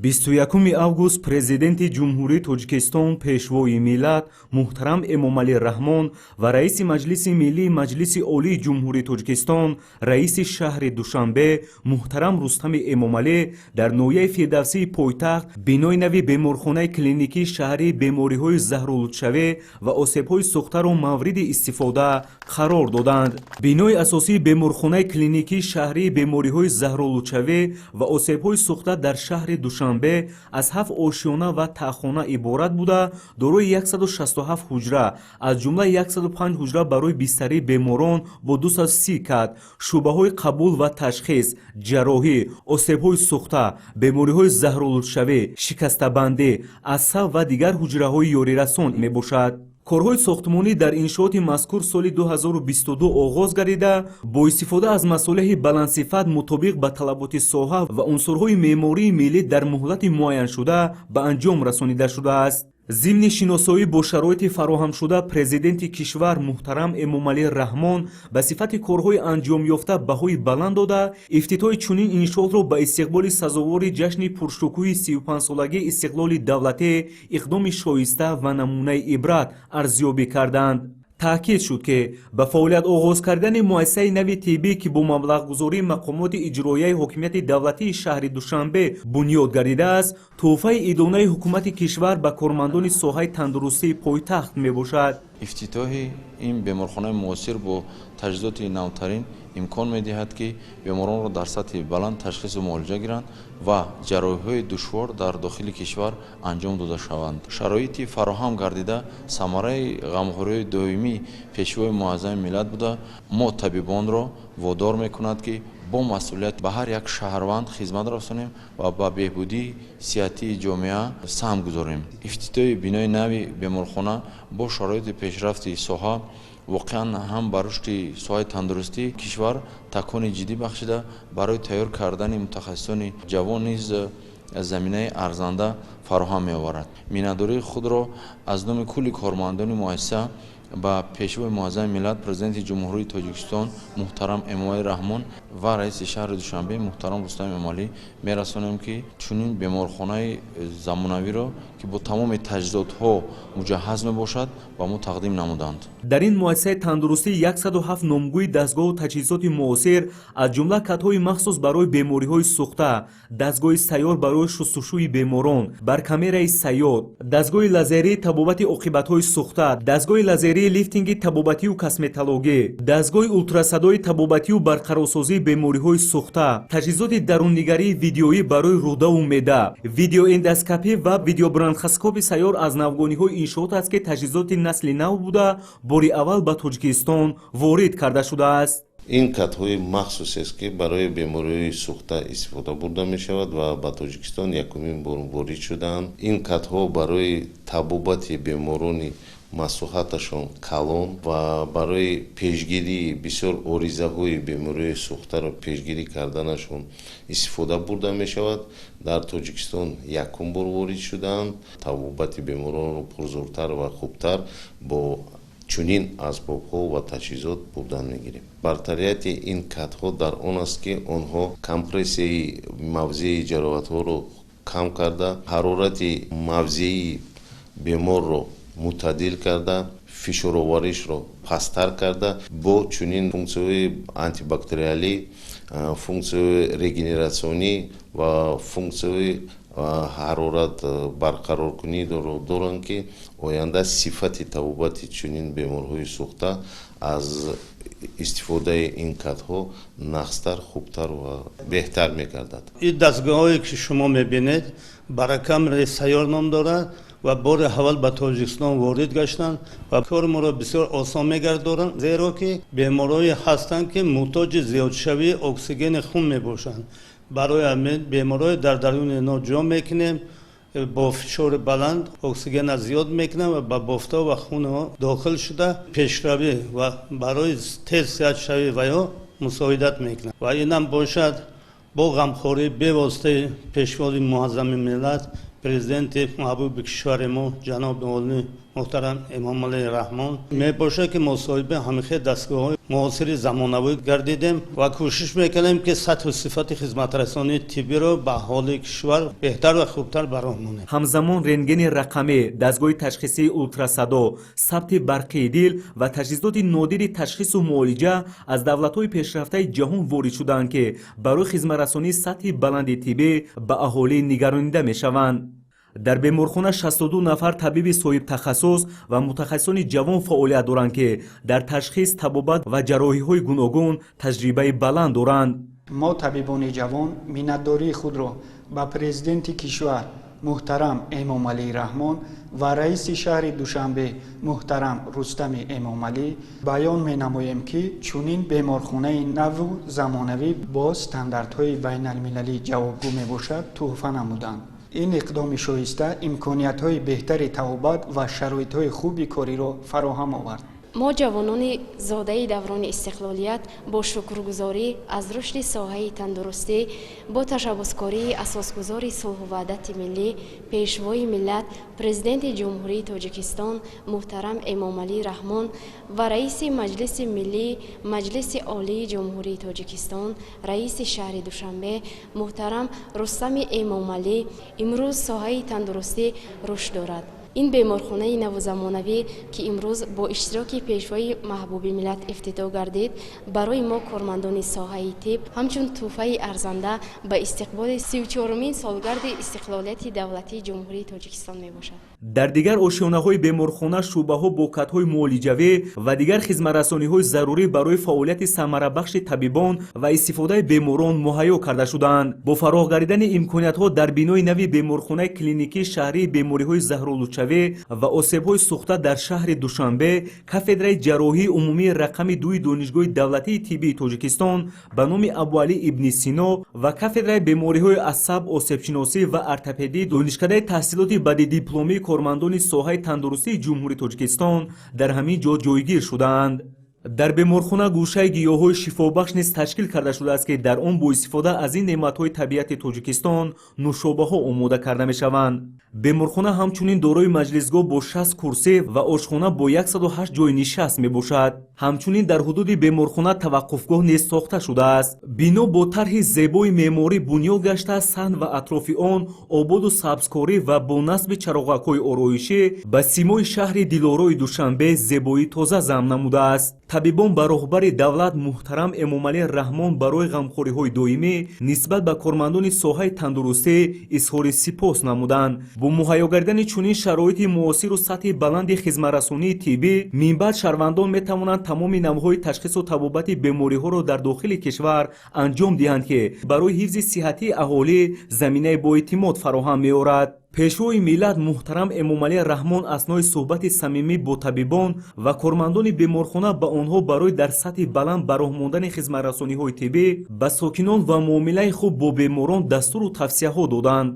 21 август Президенти Ҷумҳурии Тоҷикистон, Пешвои миллат муҳтарам Эмомалӣ Раҳмон ва Раиси Маҷлиси Миллии Маҷлиси Олии Ҷумҳурии Тоҷикистон, Раиси шаҳри Душанбе муҳтарам Рустами Эмомалӣ дар ноҳияи Фирдавсии пойтахт бинои нави беморхонаи клиникии шаҳрии бемориҳои заҳролудшавӣ ва осебҳои сӯхтаро мавриди истифода қарор доданд. Бинои асосии беморхонаи клиникии шаҳрии бемориҳои заҳролудшавӣ ва осебҳои сӯхта дар шаҳри Душанбе аз ҳафт ошёна ва таъхона иборат буда, дорои 167 ҳуҷра, аз ҷумла 105 ҳуҷра барои бистарии беморон бо 230 кат, шӯъбаҳои қабул ва ташхис, ҷарроҳӣ, осебҳои сӯхта, бемориҳои заҳролудшавӣ, шикастабандӣ, асаб ва дигар ҳуҷраҳои ёрирасон мебошад. Корҳои сохтмонӣ дар иншооти мазкур соли 2022 оғоз гардида, бо истифода аз масолеҳи баландсифат мутобиқ ба талаботи соҳа ва унсурҳои меъмории миллӣ дар муҳлати муайяншуда ба анҷом расонида шудааст. Зимни шиносоӣ бо шароити фароҳамшуда, Президенти кишвар муҳтарам Эмомалӣ Раҳмон ба сифати корҳои анҷомёфта баҳои баланд дода, ифтитоҳи чунин иншоотро ба истиқболи сазовори ҷашни пуршукӯҳи 35-солагии истиқлоли давлатӣ иқдоми шоиста ва намунаи ибрат арзёбӣ карданд. Таъкид шуд, ки ба фаъолият оғоз кардани муассисаи нави тиббӣ, ки бо маблағгузории мақомоти иҷроияи ҳокимияти давлатии шаҳри Душанбе бунёд гардидааст, тӯҳфаи идонаи ҳукумати кишвар ба кормандони соҳаи тандурустии пойтахт мебошад. Ифтитоҳи ин беморхонаи муосир бо таҷҳизоти навтарин имкон медиҳад, ки беморонро дар сатҳи баланд ташхису муолиҷа гиранд ва ҷарроҳиҳои душвор дар дохили кишвар анҷом дода шаванд. Шароити фароҳам гардида самараи ғамхориҳои доимии Пешвои муаззами миллат буда, мо табибонро водор мекунад, ки бо масъулият ба ҳар як шаҳрванд хизмат расонем ва ба беҳбудии сиҳатии ҷомеа саҳм гузорем. Ифтитоҳи бинои нави беморхона бо шароити пешрафти соҳа воқеан ҳам ба рушди соҳаи тандурустии кишвар такони ҷиддӣ бахшида, барои тайёр кардани мутахассисони ҷавон низ заминаи арзанда фароҳам меоварад. Миннатдории худро аз номи кулли кормандони муассиса ба Пешвои муаззами миллат, Президенти Ҷумҳурии Тоҷикистон муҳтарам Эмомалӣ Раҳмон ва Раиси шаҳри Душанбе муҳтарам Рустам Эмомалӣ мерасонем, ки чунин беморхонаи замонавиро, ки бо тамоми таҷҳизотҳо муҷаҳҳаз мебошад, ба мо тақдим намуданд. Дар ин муассисаи тандурустӣ 107 номгӯи дастгоҳу таҷҳизоти муосир, аз ҷумла катҳои махсус барои бемориҳои сӯхта, дастгоҳи сайёр барои шустушӯи беморон, баркамераи сайёд, дастгоҳи лазерии табобати оқибатҳои сӯхта, дастгоҳи лазерии лифтинги табобатию косметологӣ, дастгоҳи ултрасадои табобатию барқарорсозии бемориҳои сӯхта, таҷҳизоти даруннигарии видеоӣ барои рӯдаву меъда, видеоэндоскопӣ ва видеобронхоскопи сайёр аз навгониҳои иншоот аст, ки таҷҳизоти насли нав буда, бори аввал ба Тоҷикистон ворид карда шудааст. Ин катҳои махсусест, ки барои бемориҳои сӯхта истифода бурда мешавад ва ба Тоҷикистон якумин бор ворид шудаанд. Ин катҳо барои табобати беморони масоҳаташон калон ва барои пешгирии бисёр оризаҳои бемориҳои сӯхтаро пешгирӣ карданашон истифода бурда мешавад. Дар Тоҷикистон якум бор ворид шудаанд. Табобати беморонро пурзӯртар ва хубтар бо чунин асбобҳо ва таҷҳизот бурдан мегирем. Бартарияти ин катҳо дар он аст, ки онҳо компрессияи мавзеи ҷароҳатҳоро кам карда, ҳарорати мавзеи беморро мӯътадил карда, фишороваришро пасттар карда, бо чунин функсияҳои антибактериалӣ, функсияҳои регенератсионӣ ва функсияҳои ҳарорат барқароркунӣ доранд, ки оянда сифати табобати чунин беморҳои сӯхта аз истифодаи ин катҳо нағзтар, хубтар ва беҳтар мегардад. Ин дастгоҳҳое, ки шумо мебинед, барокамераи сайёр ном дорад ва бори аввал ба Тоҷикистон ворид гаштанд ва кори моро бисёр осон мегардоранд, зеро ки беморое ҳастанд, ки муҳтоҷи зиёдшавии оксигени хун мебошанд. Барои ҳамин беморое дар даруни ино ҷо мекунем, бо фишори баланд оксигена зиёд мекунем ва ба бофтҳо ва хунҳо дохил шуда, пешравӣ ва барои тез сиҳатшавӣ ва ё мусоидат мекунад. Ва инам бошад бо ғамхории бевоситаи Пешвои муаззами миллат, Президенти маҳбуби кишвари мо, ҷаноби олӣ. Муҳтарам Эмомалӣ Раҳмон мебошад, ки мо соҳиби ҳамихел дастгоҳҳои муосири замонавӣ гардидем ва кӯшиш мекунем, ки сатҳу сифати хизматрасонии тиббиро ба аҳолии кишвар беҳтар ва хубтар ба роҳ монем. Ҳамзамон рентгени рақамӣ, дастгоҳи ташхисии ултрасадо, сабти барқии дил ва таҷҳизоти нодири ташхису муолиҷа аз давлатҳои пешрафтаи ҷаҳон ворид шудаанд, ки барои хизматрасонии сатҳи баланди тиббӣ ба аҳолӣ нигаронида мешаванд. Дар беморхона 62 нафар табиби соҳибтахассус ва мутахассисони ҷавон фаъолият доранд, ки дар ташхис, табобат ва ҷарроҳиҳои гуногун таҷрибаи баланд доранд. Мо, табибони ҷавон, миннатдории худро ба президенти кишвар муҳтарам Эмомалӣ Раҳмон ва раиси шаҳри Душанбе муҳтарам Рустами Эмомалӣ баён менамоем, ки чунин беморхонаи наву замонавӣ бо стандартҳои байналмилалӣ ҷавобгӯ мебошад, тӯҳфа намуданд. Ин иқдоми шоиста имкониятҳои беҳтари табобат ва шароитҳои хуби кориро фароҳам овард. Мо, ҷавонони зодаи даврони истиқлолият, бо шукргузорӣ аз рушди соҳаи тандурустӣ бо ташаббускории асосгузори сулҳу ваҳдати миллӣ, Пешвои миллат, Президенти Ҷумҳурии Тоҷикистон муҳтарам Эмомалӣ Раҳмон ва раиси Маҷлиси миллӣ Маҷлиси Олии Ҷумҳурии Тоҷикистон, раиси шаҳри Душанбе муҳтарам Рустами Эмомалӣ, имрӯз соҳаи тандурустӣ рушд дорад. Ин беморхонаи наву замонавӣ, ки имрӯз бо иштироки Пешвои маҳбуби миллат ифтитоҳ гардид, барои мо, кормандони соҳаи тиб, ҳамчун тӯҳфаи арзанда ба истиқболи 34-умин солгарди истиқлолияти давлатии Ҷумҳурии Тоҷикистон мебошад. Дар дигар ошёнаҳои беморхона шӯъбаҳо бо катҳои муолиҷавӣ ва дигар хизматрасониҳои зарурӣ барои фаъолияти самарабахши табибон ва истифодаи беморон муҳайё карда шудаанд. Бо фароҳ гардидани имкониятҳо дар бинои нави беморхонаи клиникии шаҳрии бемориҳои заҳролудшавӣ ва осебҳои сӯхта дар шаҳри Душанбе, кафедраи ҷарроҳии умумии рақами дуи Донишгоҳи давлатии тиббии Тоҷикистон ба номи Абуалӣ ибни Сино ва кафедраи бемориҳои асаб, осебшиносӣ ва ортопедии Донишкадаи таҳсилоти баъдидипломии кормандони соҳаи тандурустии Ҷумҳурии Тоҷикистон дар ҳамин ҷо ҷойгир шудаанд. Дар беморхона гӯшаи гиёҳҳои шифобахш низ ташкил карда шудааст, ки дар он бо истифода аз ин неъматҳои табиати Тоҷикистон нӯшобаҳо омода карда мешаванд. Беморхона ҳамчунин дорои маҷлисгоҳ бо 60 курсӣ ва ошхона бо 108 ҷойи нишаст мебошад. Ҳамчунин дар ҳудуди беморхона таваққуфгоҳ низ сохта шудааст. Бино бо тарҳи зебои меъморӣ бунёд гашта, саҳн ва атрофи он ободу сабзкорӣ ва бо насби чароғакҳои ороишӣ ба симои шаҳри дилорои Душанбе зебоии тоза зам намудааст. Табибон ба роҳбари давлат муҳтарам Эмомалӣ Раҳмон барои ғамхориҳои доимӣ нисбат ба кормандони соҳаи тандурустӣ изҳори сипос намуданд. Бо муҳайё гардидани чунин шароити муосиру сатҳи баланди хизматрасонии тиббӣ, минбаъд шаҳрвандон метавонанд тамоми навъҳои ташхису табобати бемориҳоро дар дохили кишвар анҷом диҳанд, ки барои ҳифзи сиҳатии аҳолӣ заминаи боэътимод фароҳам меорад. Пешвои миллат муҳтарам Эмомалӣ Раҳмон аснои суҳбати самимӣ бо табибон ва кормандони беморхона ба онҳо барои дар сатҳи баланд ба роҳ мондани хизматрасониҳои тиббӣ ба сокинон ва муомилаи хуб бо беморон дастуру тавсияҳо доданд.